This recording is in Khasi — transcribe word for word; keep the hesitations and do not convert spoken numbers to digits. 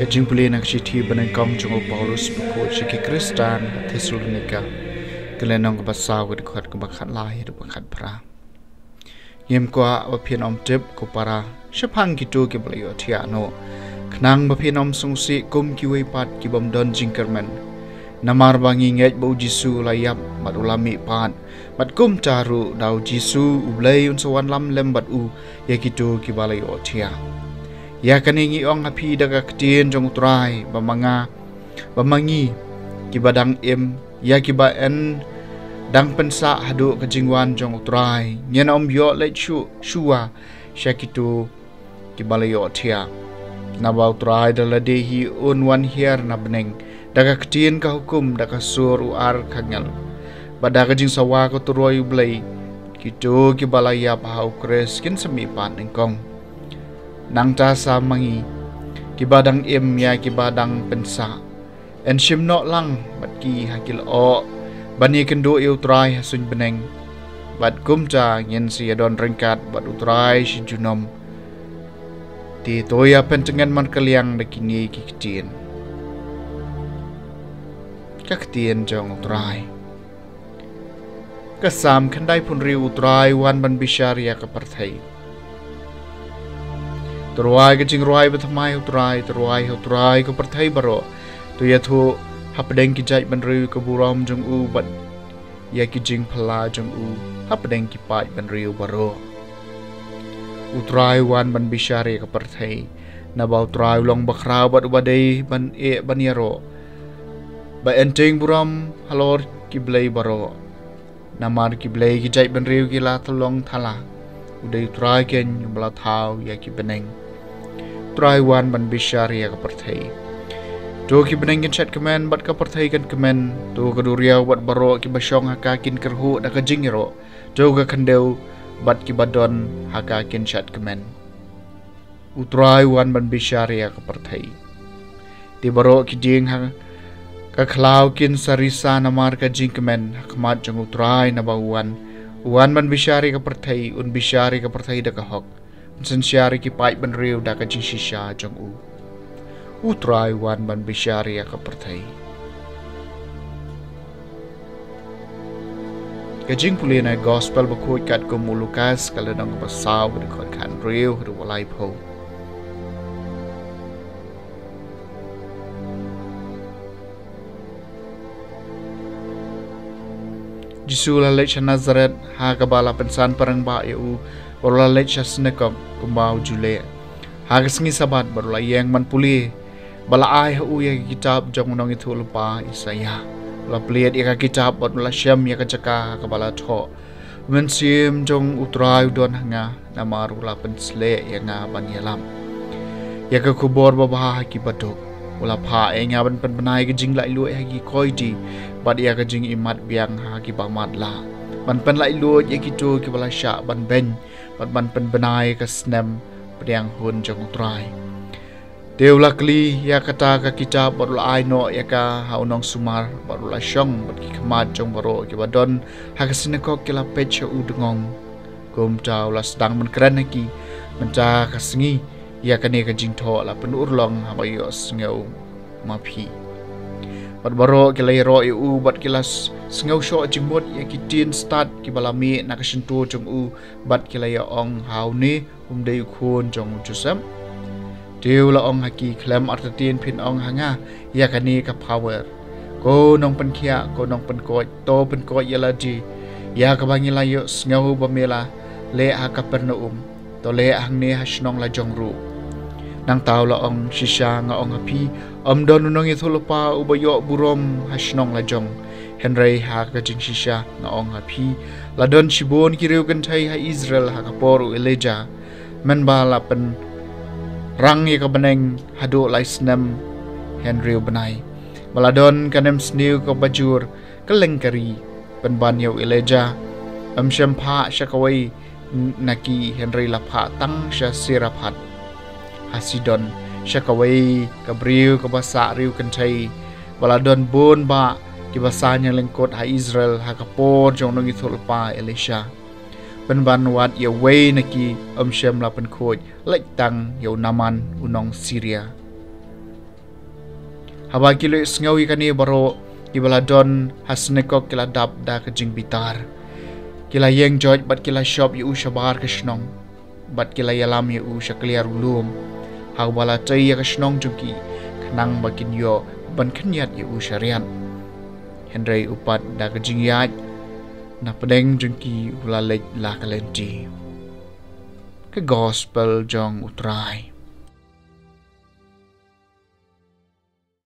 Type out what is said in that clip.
Jingpule na ka shithi banyngkong jong u Paulus bakhuid sha ki Khristan ha Thessalonika, ka lynnong kaba saw, ka dkhot kaba khatlai haduh ba khatphra. Ngim kwah ba phin ym tip, ko para, shaphang kito kiba la ïohthiah noh, khnang ba phin ym sngewsih kum kiwei pat ki bym don jingkyrmen. Namar ba ngi ngeit ba u Jisu u la ïap bad u la mihpat, bad kumta ruh da u Jisu U Blei un sa wanlam lem bad u ïa kito kiba la ïohthiah. Ïa kane ngi ong ha phi da ka ktien jong U Trai, ba ma nga, ba ma ngi, kiba dang im, ïa kiba yn dang pynsah haduh ka jingwan jong U Trai, ngin ym ïoh leit shuh shuwa sha kito kiba la ïohthiah. Naba U Trai da lade hi un wan hiar na bneng da ka ktien ka hukum, da ka sur u archangel, bad da ka jingsawa ka turoi U Blei. Kito kiba la ïap ha u Khrist kin sa mihpat nyngkong. Nangta sa ma ngi, kiba dang im, ïa kiba dang pynsah, yn shim noh lang bad ki ha ki lyoh ban ïakynduh ïa U Trai ha suiñ bneng, bad kumta ngin sa ïadon ryngkat bad U Trai shi junom. Te to ïa pyntngen markylliang da kine ki ktien. Ka ktien jong U Trai. Ka Salm khyndaiphew hynriew. U Trai u wan ban bishar ïa ka pyrthei. To rwai ka jingrwai bathymmai ha U Trai, to rwai ha U Trai, ko pyrthei baroh. To ïathuh hapdeng ki jaitbynriew ka burom jong u, bad ïa ki jingphylla jong u hapdeng ki paidbynriew baroh. U Trai u wan ban bishar ïa ka pyrthei. Naba U Trai u long bakhraw bad uba dei ban ïeh ban ïaroh, ba yn tieng burom halor ki blei baroh. Namar ki blei ki jaitbynriew ki la thlong thala. U dei U Trai keiñ uba la thaw ïa ki bneng. U Trai u wan ban bishar ïa ka pyrthei. To ki bneng kin shet kmen bad ka pyrthei kan kmen. To ka duriaw bad baroh kiba shong ha ka kin kyrhuh da ka jingïaroh. To ka khyndew bad kiba don ha ka kin shet kmen. U Trai u wan ban bishar ïa ka pyrthei. Te baroh ki dieng ha ka khlaw kin sa risa namar ka jingkmen ha khmat jong U Trai, naba u wan. U wan ban bishar ïa ka pyrthei, un bishar ïa ka pyrthei da ka hok. Un synshar ïa ki paidbynriew da ka jingshisha jong u. U Trai u wan ban bishar ïa ka pyrthei. Ka jingpule na Gospel bakhuid katkum u Lukas, ka lynnong kaba saw, ka dkhot khathynriew haduh ba laiphew. Jisu u la leit sha Nasaret, ha kaba la pynsan parangbah ïa u, bad u la leit sha synagog kumba u ju leh ha ka sngi Sabbath, bad u la ïeng ban pule. Ba la ai ha u ïa ka kitab jong u nongïathuhlypa Isaïah. U la plied ïa ka kitab bad u la shem ïa ka jaka ha kaba la thoh: U Mynsiem jong U Trai u don ha nga, namar u la pynsleh ïa nga ban ïalap ïa ka khubor babha ha ki baduk. U la phah ïa nga ban pynbna ïa ka jinglaitluid ha ki koidi, bad ïa ka jingimat biang ha kiba matlah, ban pynlaitluid ïa kito kiba la shah ban beiñ, bad ban pynbna ïa ka snem pdiang hun jong U Trai. Te u la kli ïa kata ka kitab bad u la ai noh ïa ka ha u nongsumar, bad u la shong, bad ki khmat jong baroh kiba don ha ka synagog ki la peit sha u dngong. Kumta u la sdang ban kren ha ki: Mynta ka sngi ïa kane ka jingthoh la pynurlong haba ïohsngew ma phi. Bad baroh ki la ïaroh ïa u, bad ki la s-, sngew shoh jingmut ïa ki ktien stad kiba la mih na ka shyntur jong u, bad ki la ïa ong ha une: Um dei u khun jong u Joseph? Te u la ong ha ki: Khlem artatien phin ong ha nga ïa kane ka phawer. Ko nongpynkhiah, ko nongpynkoit, to pynkoit ïa lade ïa kaba ngi la ïohsngew ba me la leh ha Kapernaum, to leh hangne ha shnong lajong ruh. Nangta u la ong: Shisha nga ong ha phi, ym don u nongïathuhlypa uba ïoh burom ha shnong lajong. Hynrei ha ka jingshisha nga ong ha phi, la don shibun ki riew kynthei ha Israel ha ka por u Elijah, mynba la pynrang ïa ka bneng haduh lai snem hynriew bnai, ba la don ka nemsniew kaba jur kylleng ka ri. Pynban ïa u Elijah, ym shym phah sha kawei na ki, hynrei la phah tang sha Sarephath ha Sidon, sha kawei ka briew kaba sah riew kynthei. Ba la don bun bah kiba sah ñianglyngkut ha Israel ha ka por jong u nongïathuhlypa Elisha. Pynban wat ïa uwei na ki ym shym la pynkhuid, lait tang ïa u Naaman u nong Syria. Haba ki la ïohsngew ïa kane, baroh kiba la don ha synagog ki la dap da ka jingbitar. Ki la ïeng joit bad ki la shop ïa u shabar ka shnong, bad ki la ïalam ïa u sha kliar u lum, ha uba la tei ïa ka shnong jong ki, khnang ba kin ïoh ban khynñiat ïa u shariat. Hynrei u pat da ka jingïaid na pdeng jong ki u la leit la ka lynti. Ka Gospel jong U Trai.